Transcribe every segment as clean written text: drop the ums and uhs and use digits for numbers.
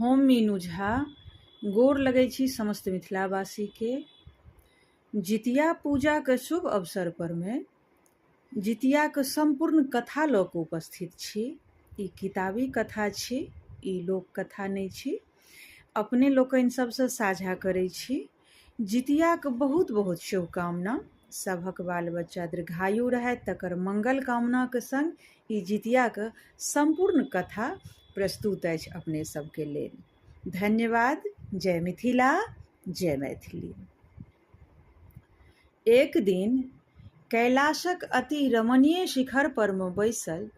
हम मीनू झा गोर लगै छी समस्त मिथिलावासीके। जितिया पूजाके शुभ अवसर परमे जितियाके सम्पूर्ण कथा लऽ कऽ उपस्थित छी। ई किताबी कथा छी, ई लोक कथा नहि छी। अपने लोकनि सबसँ साझा करै छी। जितियाके बहुत बहुत शुभकामना। सभक बाल बच्चा दीर्घायु रहथि तकर मंगल कामनाके संग ई जितियाके सम्पूर्ण कथा प्रस्तुत अछि अपने सबके लेल। धन्यवाद। जय मिथिला, जय मैथिली। एक दिन कैलाशक अति रमणीय शिखर पर मे बैसल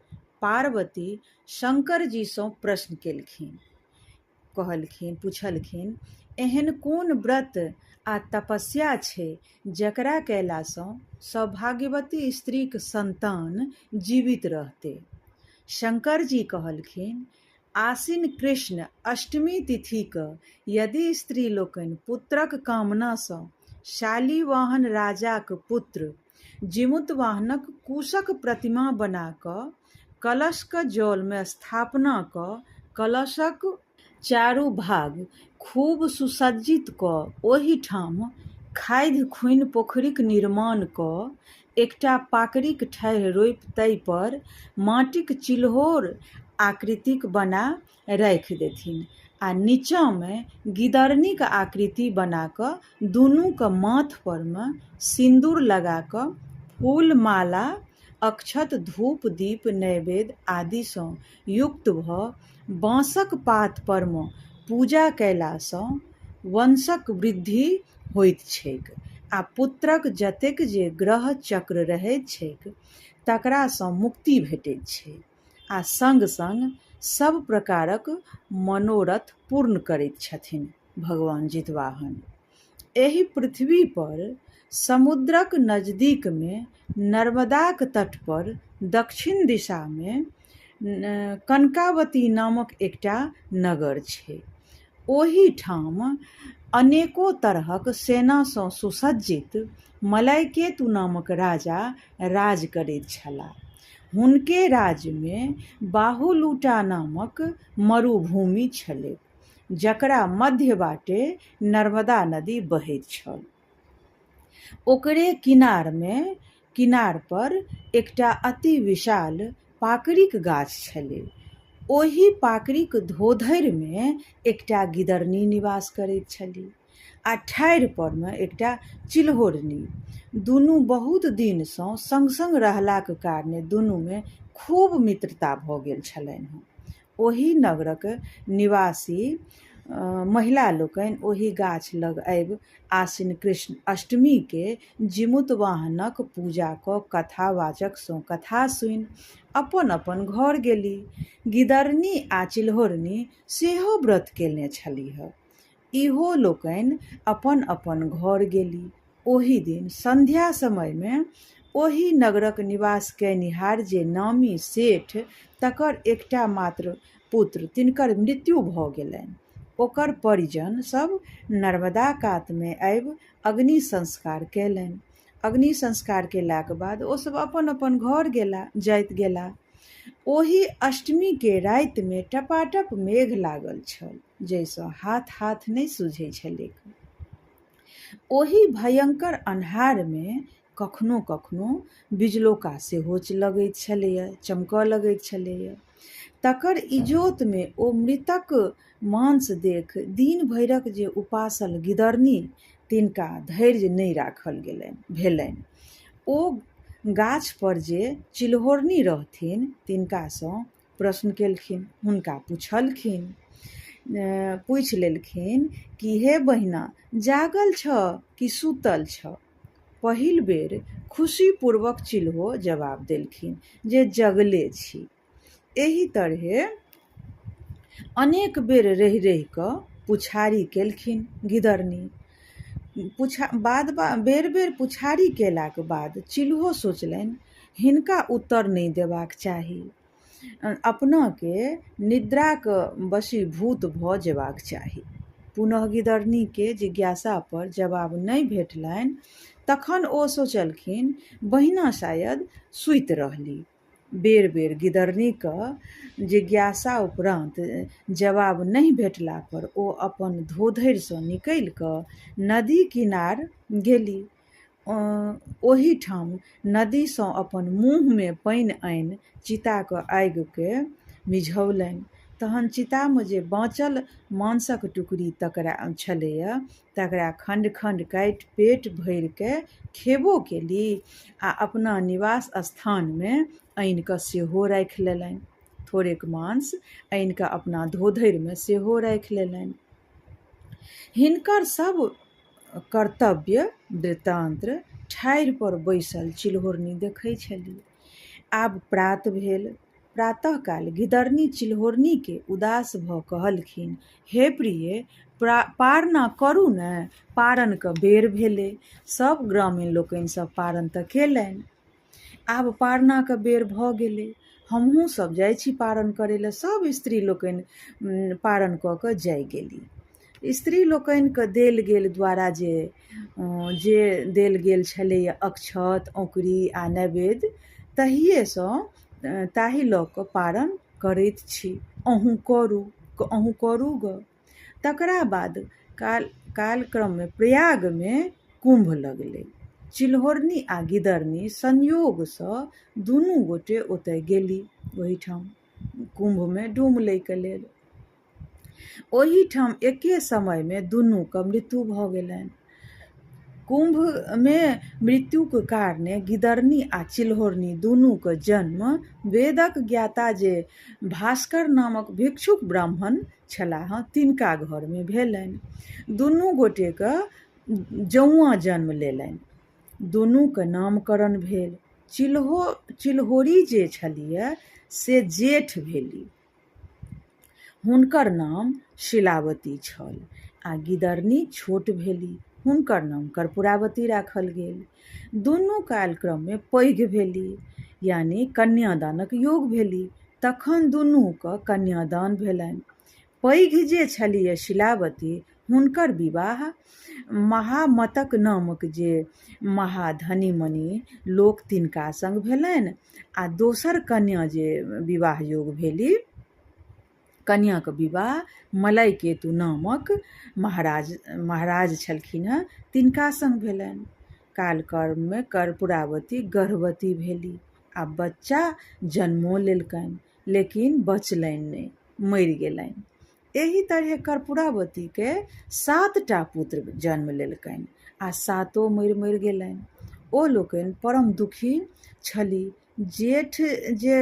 पार्वती शंकर जी सँ प्रश्न केलखिन। कहलखिन, पुछलखिन, एहन कोन व्रत आ तपस्या छै जकरा कयलासँ सौभाग्यवती स्त्रीक संतान जीवित रहतै? शंकरजी कहलखिन, आसिन कृष्ण अष्टमी तिथि क यदि स्त्री लोकनि पुत्रक कामनासँ शालिवाहन राजाक पुत्र जीमूतवाहनक कुशक प्रतिमा बना क कलशक जलमे स्थापना क कलशक चारू भाग खूब सुसज्जित क ओहिठाम खाधि खुनि पोखरिक निर्माण क एकटा पाकड़िक ठाढ़ि रोपि ताहि पर माटिक चिल्होर आकृतिक बना राखि देथिन आ नीचाँमे गिदरनीक आकृति बना कऽ दुनूके माथपरमे सिन्दूर लगा कऽ फूल माला अक्षत धूप दीप नैवेद्य आदिसँ युक्त भऽ बाँसक पात परमे पूजा कयलासँ वंशक वृद्धि होइत छैक आ पुत्रक जतेक जे ग्रह चक्र रहैत छैक तकरासँ मुक्ति भेटैत छै आ संग-संग सभ प्रकारक मनोरथ पूर्ण करैत छथिन भगवान जितवाहन। एहि पृथ्वी पर समुद्रक नजदीकमे नर्मदाक तट पर दक्षिण दिशामे कनकावती नामक एकटा नगर छै। ओहि ठाम अनेको तरहक सेनासँ सुसज्जित मलयकेतु नामक राजा राज करैत छलाह। हुनके राज्यमे बाहुलूटा नामक मरुभूमि छलैक जकरा मध्य बाटे नर्मदा नदी बहैत छल। ओकरे किनारमे किनार पर एकटा अति विशाल पाकड़िक गाछ छलै। ओही पाकड़िक धोधरिमे एकटा गिदरनी निवास करैत छली आ ठाढ़ि परमे एकटा चिल्होरनी। दुनू बहुत दिनसँ संग-संग रहलाक कारणे दुनूमे खूब मित्रता भऽ गेल छलनि। ओहि नगरक निवासी महिला लोकनि ओहि गाछ लग आबि आसिन कृष्ण अष्टमीकेँ जीमूतवाहनक पूजा कऽ कथावाचकसँ कथा सुनि अपन-अपन घर गेली। गिदरनी आ चिल्होरनी सेहो व्रत केने छलीह। इहो लोकनि अपन-अपन घर गेली। ओहि दिन संध्या समयमे ओहि नगरक निवास कयनिहार जे नामी सेठ तकर एकटा मात्र पुत्र तिनकर मृत्यु भऽ गेलनि। ओकर परिजन सभ नर्मदा कातमे आबि अग्नि संस्कार कयलनि। अग्नि संस्कार कयलाक बाद ओ सभ अपन-अपन घर गेला जाइत गेला। ओहि अष्टमीके रातिमे टपाटप मेघ लागल छल जाहिसँ हाथ-हाथ नहि सुझैत छलैक। ओहि भयंकर अन्हारमे कखनो-कखनो बिजलौका सेहो लगैत छलैए, चमकऽ लगैत छलैए। तकर इजोतमे ओ मृतक मांस देखि दिन भरिक जे उपासल गिदरनी तिनका धैर्य नहि राखल गेलनि भेलनि। ओ गाछपर जे चिल्होरनी रहथिन तिनकासँ प्रश्न केलखिन, हुनका पुछलखिन, पूछि लेलखिन कि हे बहिना जागल छह कि सुतल छह? पहिल बेर खुशीपूर्वक चिल्हो जवाब देलखिन जे जगले छी। एहि तरहे अनेक बेर रहि-रहि कऽ पुछारी केलखिन गिदरनी। पुछा बाद बेर-बेर पुछारी केलाक बाद चिल्हो सोचलनि हिनका उत्तर नहि देबाक चाही। अपनाके निद्राक वशीभूत भऽ जेबाक चाही। पुनः गिदरनीके जिज्ञासा पर जवाब नहि भेटलनि तखन ओ सोचलखिन बहिना शायद सुति रहली। बेर-बेर गिदरनीक जिज्ञासा उपरान्त जवाब नहि भेटला पर ओ अपन धोधरि सँ निकलि कऽ नदी किनार गेली। ओहि ठाम नदी सँ अपन मुँह मे पानि आनि चिताक आगि केँ मिझौलनि। तहन चितामे जे बाँचल मांसक टुकड़ी तकरा छलैए तकरा खण्ड-खण्ड काटि पेट भरि कए खेबो केली आ अपना निवास स्थानमे आनि कऽ सेहो राखि लेलनि। थोड़ेक मांस आनि कऽ अपना धोधरिमे सेहो राखि लेलनि। हिनकर सभ कर्तव्य वृत्तान्त ठाढ़ि पर बैसल चिल्होरनी देखै छली। आब प्रात भेल। प्रातःकाल गिदरनी चिल्होरनीकेँ उदास भऽ कहलखिन, हे प्रिये, पारणा करू ने, पारणक बेर भेलै। सभ ग्रामीण लोकनि सभ पारण तऽ केलनि। आब पारणाक बेर भऽ गेलै। हमहूँ सभ जाइ छी पारण करै लए। सभ स्त्री लोकनि पारण कऽ कऽ जाइ गेली। स्त्री लोकनिके देल गेल द्वारा जे जे देल गेल छलैए अक्षत, औँकरी आ नैवेद्य तहिएसँ ताहि लऽ कऽ पारण करैत छी। अहूँ करू, अहूँ करू गऽ। तकरा बाद काल कालक्रममे प्रयागमे कुम्भ लगलै। चिल्होरनी आ गिदरनी संयोगसँ दुनू गोटे ओतय गेली ओहिठाम कुम्भमे डूम लैके लेल। ओहिठाम एके समयमे दुनूक मृत्यु भऽ गेलनि। कुम्भमे मृत्युक कारणे गिदरनी आ चिल्होरनी दुनूक जन्म वेदक ज्ञाता जे भास्कर नामक भिक्षुक ब्राह्मण छलाह तिनका घरमे भेलनि। दुनू गोटेक जौआँ जन्म लेलनि। दुनूक नामकरण भेल। चिल्होरी जे छलीह से जेठ भेली। हुनकर नाम शीलावती छल आ गिदरनी छोट भेली, हुनकर नाम कर्पूरावती राखल गेल। दुनू कालक्रममे पैघ भेली, यानी कन्यादानक योग भेली। तखन दुनूक कन्यादान भेलनि। पैघ जे छलीह शीलावती, हुनकर विवाह महामतक नामक जे महाधनी-मनी लोक तिनका संग भेलनि आ दोसर कन्या जे विवाह योग भेली, कन्याक विवाह मलयकेतु नामक महाराज महाराज छलखिन हेँ तिनका सङ्ग भेलनि। कालक्रममे कर्पूरावती गर्भवती भेली आ बच्चा जन्मो लेलकनि, लेकिन बचलनि नहि, मरि गेलनि। एहि तरहे कर्पूरावतीके सातटा पुत्र जन्म लेलकनि आ सातो मरि-मरि गेलनि। ओ लोकनि परम दुखी छली। जेठ जे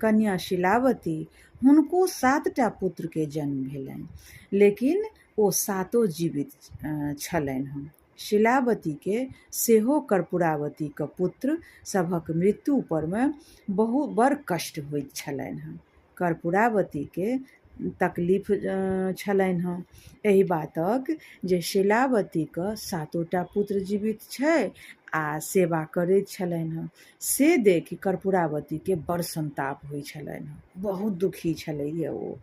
कन्या शीलावती हुनको सातटा पुत्रके जन्म भेलनि, लेकिन ओ सातो जीवित छलनि हँ। शीलावतीके सेहो कर्पूरावतीक पुत्र सभक मृत्यु परमे बहु बड़ कष्ट होइत छलनि हँ। कर्पूरावतीके तकलीफ छलनि हँ एहि बातक जे शीलावतीक सातोटा पुत्र जीवित छै आ सेवा करैत छलनि हँ। से देखि कर्पूरावतीके बड़ संताप होइ छलनि हँ। बहुत दुखी छलैए ओ।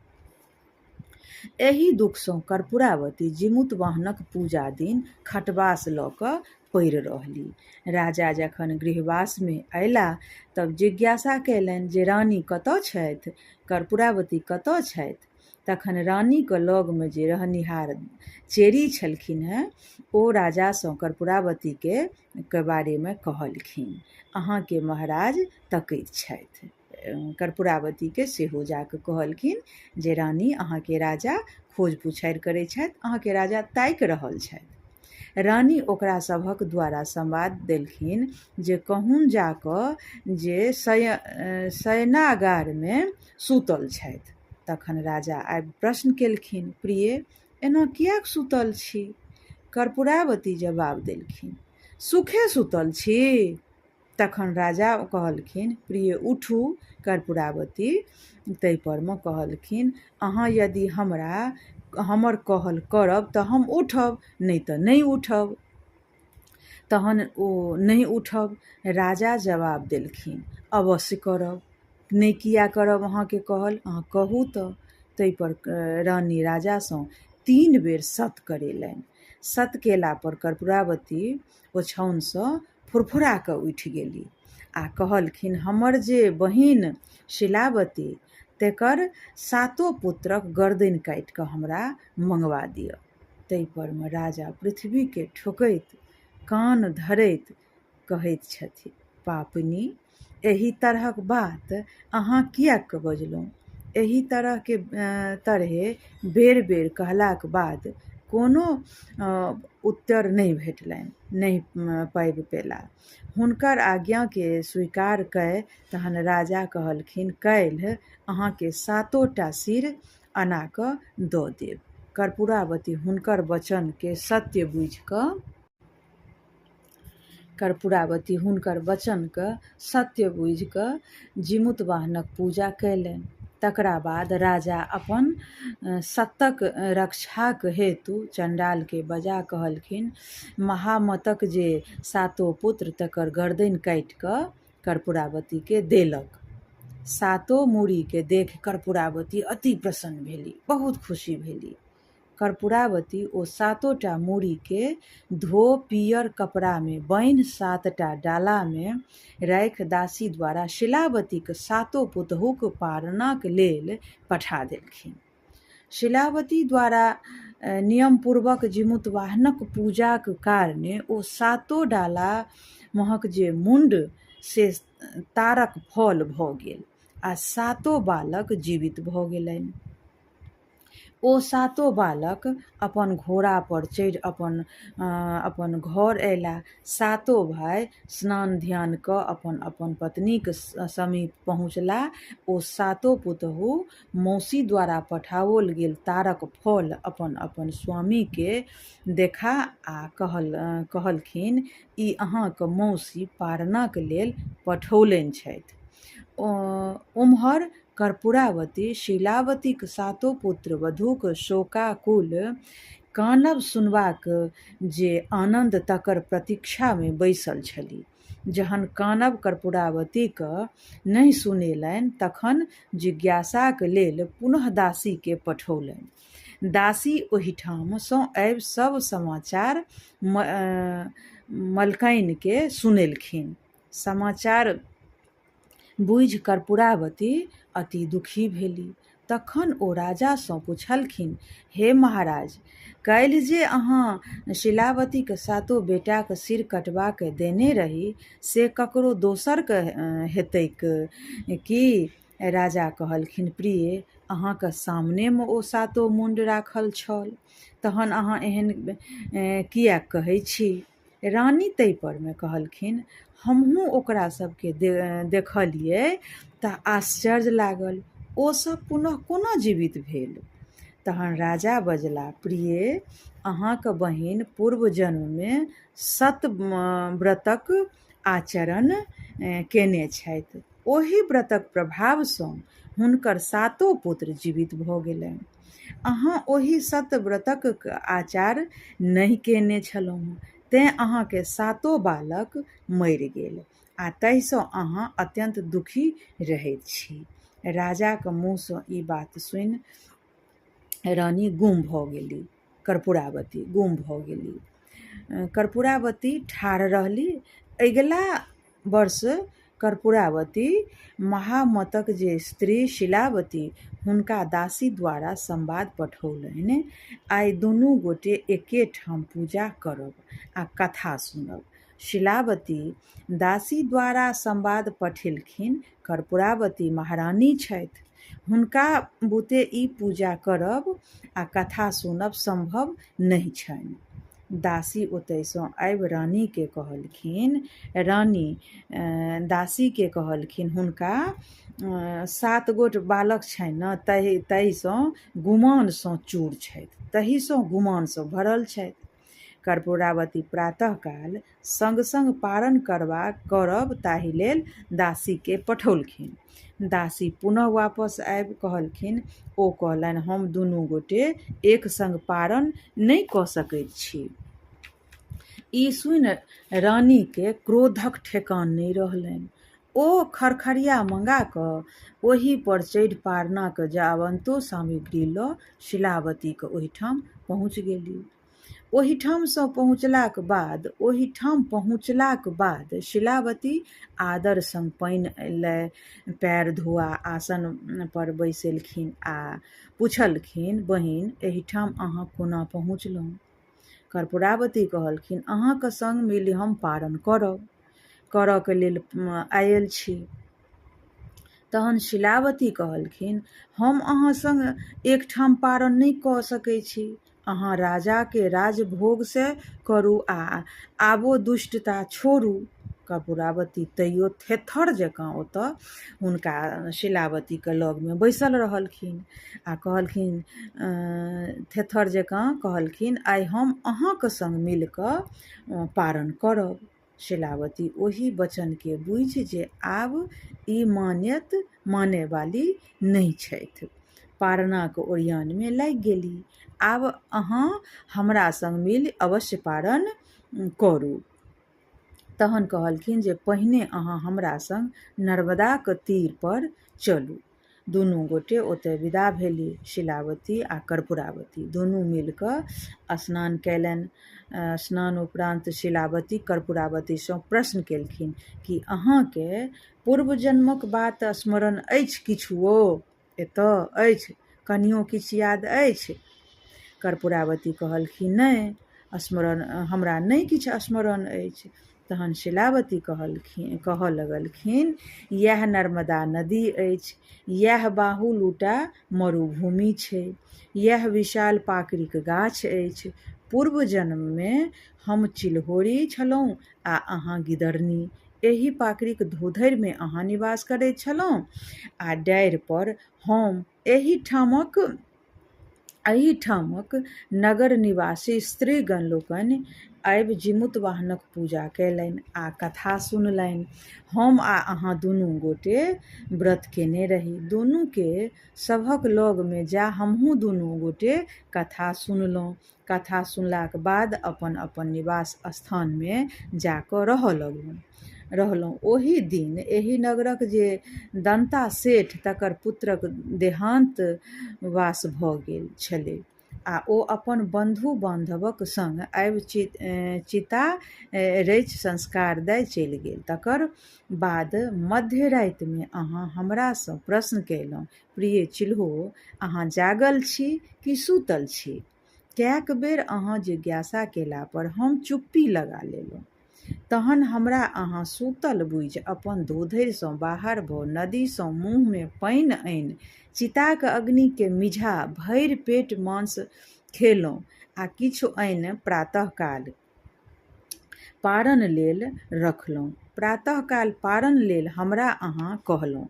एहि दुखसँ कर्पूरावती जीमूतवाहनक पूजा दिन खटबास लऽ कऽ पड़ि रहली। राजा जखन गृहवासमे अयलाह तब जिज्ञासा कयलनि जे रानी कतऽ छथि? कर्पूरावती कतऽ छथि? तखन रानीक लगमे जे रहनिहार चेरी छलखिन हेँ ओ राजासँ कर्पूरावतीके के बारेमे कहलखिन। अहाँके महाराज तकैत छथि। कर्पूरावतीके सेहो जा कऽ कहलखिन जे रानी अहाँके राजा खोज पुछारि करै छथि, अहाँके राजा ताकि रहल छथि। रानी ओकरा सभक द्वारा संवाद देलखिन जे कहून जा कऽ जे शयनागारमे सूतल छथि। तखन राजा आबि प्रश्न केलखिन, प्रिय, एना किएक सूतल छी? कर्पूरावती जवाब देलखिन, सुखे सूतल छी। तखन राजा कहलखिन, प्रिय उठू। कर्पूरावती ताहिपरमे कहलखिन, अहाँ यदि हमरा हमर कहल करब तऽ हम उठब, नहि तऽ नहि उठब। तहन ओ नहि उठब। राजा जवाब देलखिन, अवश्य करब। नहि किए करब अहाँके कहल, अहाँ कहू तऽ। ताहिपर रानी राजासँ 3 बेर सत करेलनि। सत केलापर कर्पूरावती ओछाओनसँ फुरफुरा कऽ उठि गेली आ कहलखिन, हमर जे बहिन शिलावती तेकर सातो पुत्रक गरदनि काटि कऽ हमरा मङ्गबा दिअ। ताहिपरमे राजा पृथ्वीके ठोकैत कान धरैत कहैत छथि, पापिनी, एहि तरहक बात अहाँ किएक बजलहुँ? एहि तरहके तरहे बेर-बेर कहलाक बाद कोनो उत्तर नहि भेटलनि, नहि पाबि पेला। हुनकर आज्ञाके स्वीकार कय तहन राजा कहलखिन, काल्हि अहाँके सातोटा सिर अना कऽ दऽ देब। कर्पूरावती हुनकर वचनके सत्य बुझि कऽ कर्पूरावती हुनकर वचनके सत्य बुझि कऽ जीमूतवाहनक पूजा कयलनि। तकरा बाद राजा अपन सत्तक रक्षाक हेतु चण्डालके बजा कहलखिन, महामतक जे सातो पुत्र तकर गरदनि काटि कऽ कर्पूरावतीके देलक। सातो मूड़ीके देखि कर्पूरावती अति प्रसन्न भेली, बहुत खुशी भेली। कर्पूरावती ओ सातोटा मूड़ीके धो पीयर कपड़ामे बान्हि सातटा डालामे राखि दासी द्वारा शिलावतीक सातो पुतहुक पारणाक लेल पठा देलखिन। शिलावती द्वारा नियमपूर्वक जीमूतवाहनक पूजाक कारणे ओ सातो डाला महक जे मुण्ड से तारक फल भऽ गेल आ सातो बालक जीवित भऽ गेलनि। ओ सातो बालक अपन घोड़ा पर चढ़ि अपन अपन घर अयला। सातो भाय स्नान ध्यान कऽ अपन अपन पत्नीक समीप पहुँचला। ओ सातो पुतहु मौसी द्वारा पठाओल गेल तारक फल अपन अपन स्वामीके देखा आ कहलखिन, ई अहाँक मौसी पारणाक लेल पठौलनि छथि। ओम्हर कर्पूरावती शीलावतीक सातो पुत्र-वधूक शोकाकुल कानब सुनबाक जे आनन्द तकर प्रतीक्षामे बैसल छली। जहन कानब कर्पूरावतीक नहि सुनेलनि तखन जिज्ञासाक लेल पुनः दासीके पठौलनि। दासी ओहिठाम सँ आबि सब समाचार मलकाइनके सुनेलखिन। समाचार बूझि कर्पूरावती अति दुखी भेली। तखन ओ राजासँ पुछलखिन, हे महाराज, काल्हि जे अहाँ शीलावतीक सातो बेटाक सिर कटबा कऽ देने रही से ककरो दोसरक हेतैक की? राजा कहलखिन, प्रिये, अहाँक सामनेमे ओ सातो मुण्ड राखल छल। तहन अहाँ एहन किएक कहै छी? रानी ताहिपरमे कहलखिन, हमहूँ ओकरा सभके देखलियै तऽ आश्चर्य लागल। ओ सभ पुनः कोना जीवित भेल? तहन राजा बजला, प्रिये, अहाँक बहिन पूर्व जन्ममे सत व्रतक आचरण केने छथि। ओहि व्रतक प्रभावसँ हुनकर सातो पुत्र जीवित भऽ गेलनि। अहाँ ओहि सतव्रतक आचार नहि केने छलहुँ, तेँ अहाँके सातो बालक मरि गेल आ ताहिसँ अहाँ अत्यन्त दुखी रहैत छी। राजाक मुँहसँ ई बात सुनि रानी गुम भऽ गेली, कर्पूरावती गुम भऽ गेली। कर्पूरावती ठाढ़ रहली। अगिला वर्ष कर्पूरावती महामतक जे स्त्री शीलावती हुनका दासी द्वारा संवाद पठौलनि, आइ दुनू गोटे एके ठाम पूजा करब आ कथा सुनब। शीलावती दासी द्वारा संवाद पठेलखिन, कर्पूरावती महारानी छथि, हुनका बुते ई पूजा करब आ कथा सुनब संभव नहि छनि। दासी ओतयसँ आबि रानीकेँ कहलखिन, रानी दासीकेँ कहलखिन, हुनका सात गोट बालक छनि ने, ताहिसँ गुमानसँ चूर छथि, ताहिसँ गुमानसँ भरल छथि। कर्पूरावती प्रातःकाल संग-संग पारण करब ताहि लेल दासीकेँ पठौलखिन। दासी पुनः वापस आबि कहलखिन, ओ कहलनि, हम दुनू गोटे एक संग पारण नहि कऽ सकैत छी। ई सुनि रानीकेँ क्रोधक ठेकान नहि रहलनि। ओ खरखरिया मँगा कऽ ओहि पर चढ़ि पारणाक जावन्तो सामग्री लऽ शीलावतीक ओहिठाम पहुँचि गेली। ओहिठामसँ पहुँचलाक बाद ओहिठाम पहुँचलाक बाद शीलावती आदर संग पानि लय पएर धोआ आसन पर बैसेलखिन आ पुछलखिन, बहिन, एहिठाम अहाँ कोना पहुँचलहुँ? कर्पूरावती कहलखिन, अहाँक संग मिलि हम पारण करब। करऽ के लेल आयल छी। तहन शीलावती कहलखिन, हम अहाँ संग एकठाम पारण नहि कऽ सकै छी। अहाँ राजाके राजभोगसँ करू आ आबो दुष्टता छोड़ू। कर्पूरावती तैयो थेथर जकाँ ओतऽ हुनका शीलावतीके लगमे बैसल रहलखिन आ कहलखिन, थेथर जकाँ कहलखिन, आइ हम अहाँक संग मिलि कऽ पारण करब। शीलावती ओहि वचनकेँ बूझि जे आब ई मान्यत मानयवाली नहि छथि, पारणाक ओरियानमे लागि गेलीह। आब अहाँ हमरा संग मिलि अवश्य पारण करू। तहन कहलखिन जे पहिने अहाँ हमरा संग नर्मदाक तीर पर चलू। दुनू गोटे ओतय विदा भेली। शीलावती आ कर्पूरावती दुनू मिलि कऽ स्नान कयलनि। स्नान उपरान्त शीलावती कर्पूरावतीसँ प्रश्न केलखिन, की अहाँकेँ पूर्व जन्मक बात स्मरण अछि किछुओ? एतऽ अछि? कनियो किछु याद अछि? कर्पूरावती कहलखिन, नहि, स्मरण हमरा नहि किछु स्मरण अछि। तहन शीलावती कहलखिन कहऽ लगलखिन, इएह नर्मदा नदी अछि, इएह बाहुलूटा मरुभूमि छै, इएह विशाल पाकड़िक गाछ अछि। पूर्व जन्ममे हम चिलहोरि छलहुँ आ अहाँ गिदरनी। एहि पाकड़िक धोधरिमे अहाँ निवास करैत छलहुँ आ डारि पर हम। एहिठामक एहिठामक नगर निवासी स्त्रीगण लोकनि आबि जीमूतवाहनक पूजा कयलनि आ कथा सुनलनि। हम आ अहाँ दुनू गोटे व्रत केने रही। दुनूके सभक लगमे जा हमहूँ दुनू गोटे कथा सुनलहुँ। कथा सुनलाक बाद अपन-अपन निवास स्थानमे जा कऽ रहऽ लगलहुँ। रहलहुँ। ओही दिन एहि नगरक जे दन्ता सेठ तकर पुत्रक देहान्त वास भऽ गेल छलै आ ओ अपन बन्धु-बान्धवक संग आबि चिता रचि संस्कार दय चलि गेल। तकर बाद मध्य रातिमे अहाँ हमरासँ प्रश्न कयलहुँ, प्रिय चिल्हो, अहाँ जागल छी कि सूतल छी? कएक बेर अहाँ जिज्ञासा केला पर हम चुप्पी लगा लेलहुँ। तहन हमरा अहाँ सूतल बूझि अपन धोधरि सँ बाहर भऽ नदी सँ मुँह मे पानि आनि चिताक अग्नि केँ मिझा भरि पेट मांस खेलहुँ आ किछु आनि प्रातःकाल पारण लेल रखलहुँ। प्रातःकाल पारण लेल हमरा अहाँ कहलहुँ,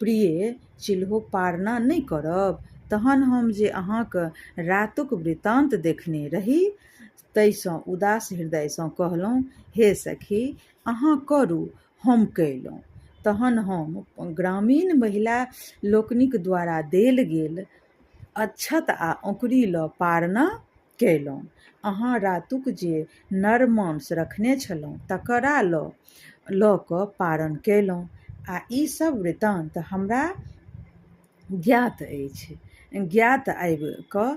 प्रिये चिल्हो पारणा नहि करब? तहन हम जे अहाँक रातुक वृत्तान्त देखने रही ताहिसँ उदास हृदयसँ कहलहुँ, हे सखी, अहाँ करू, हम कयलहुँ। तहन हम ग्रामीण महिला लोकनिक द्वारा देल गेल अक्षत आ औंकुरी लऽ पारणा कयलहुँ। अहाँ रातुक जे नर मांस रखने छलहुँ तकरा लऽ लऽ कऽ पारण कयलहुँ आ ई सब वृत्तान्त हमरा ज्ञात अछि। ज्ञात आबि कऽ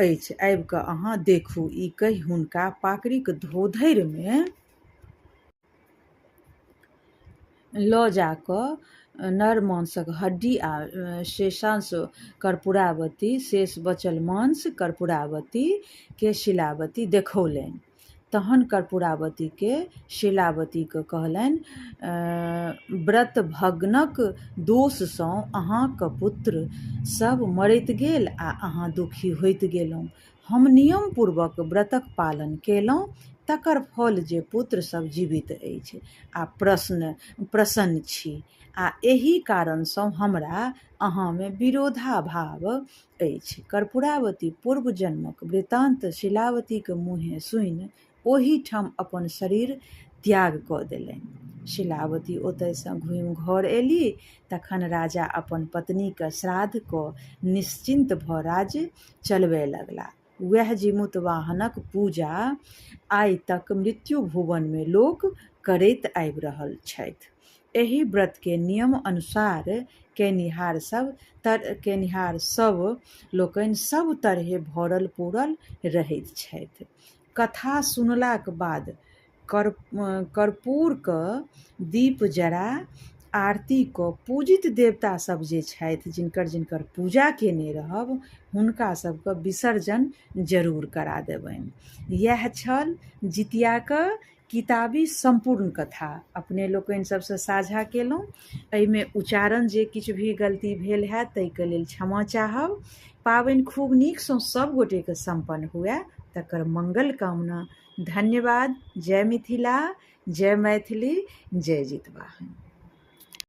अछि। आबि कऽ अहाँ देखू। ई कहि हुनका पाकड़िक धोधरिमे लऽ जा कऽ नर मांसक हड्डी आ शेषांश कर्पूरावती, शेष बचल मांस कर्पूरावती केँ शीलावती देखौलनि। तहन कर्पूरावती केँ शीलावतीक कहलनि, व्रतभग्नक दोष सँ अहाँक पुत्र सब मरैत गेल आ अहाँ दुखी होइत गेलहुँ। हम नियमपूर्वक व्रतक पालन केलहुँ तकर फल जे पुत्र सब जीवित अछि आ प्रश्न प्रसन्न छी आ एही कारणसँ हमरा अहाँमे विरोधाभाव अछि। कर्पूरावती पूर्व जन्मक वृत्तान्त शीलावतीक मुँहेँ सुनि ओहीठाम अपन शरीर त्याग कऽ देलनि। शीलावती ओतयसँ घूमि घर एली तखन राजा अपन पत्नीक श्राद्ध कऽ निश्चिन्त भऽ राज्य चलबय लगला। वैह जीमूतवाहनक पूजा आइ तक मृत्यु भुवनमे लोक करैत आबि रहल छथि। एहि व्रतकेँ नियम अनुसार कयनिहार सब कयनिहार सब लोकनि सब तरहेँ भरल-पूरल रहैत छथि। कथा सुनलाक बाद कर कर्पूरके दीप जरा आरती कऽ पूजित देवता सब जे छथि, जिनकर जिनकर पूजा केने रहब, हुनका सबके विसर्जन जरूर करा देबनि। इएह छल जितियाके किताबी सम्पूर्ण कथा, अपने लोकनि सबसँ साझा केलहुँ। एहिमे उच्चारण जे किछु भी गलती भेल हैत ताहिके लेल क्षमा चाहब। पाबनि खूब नीकसँ सब गोटेके सम्पन्न हुए तकर मंगल कामना। धन्यवाद। जय मिथिला, जय मैथिली, जय जितवाहन।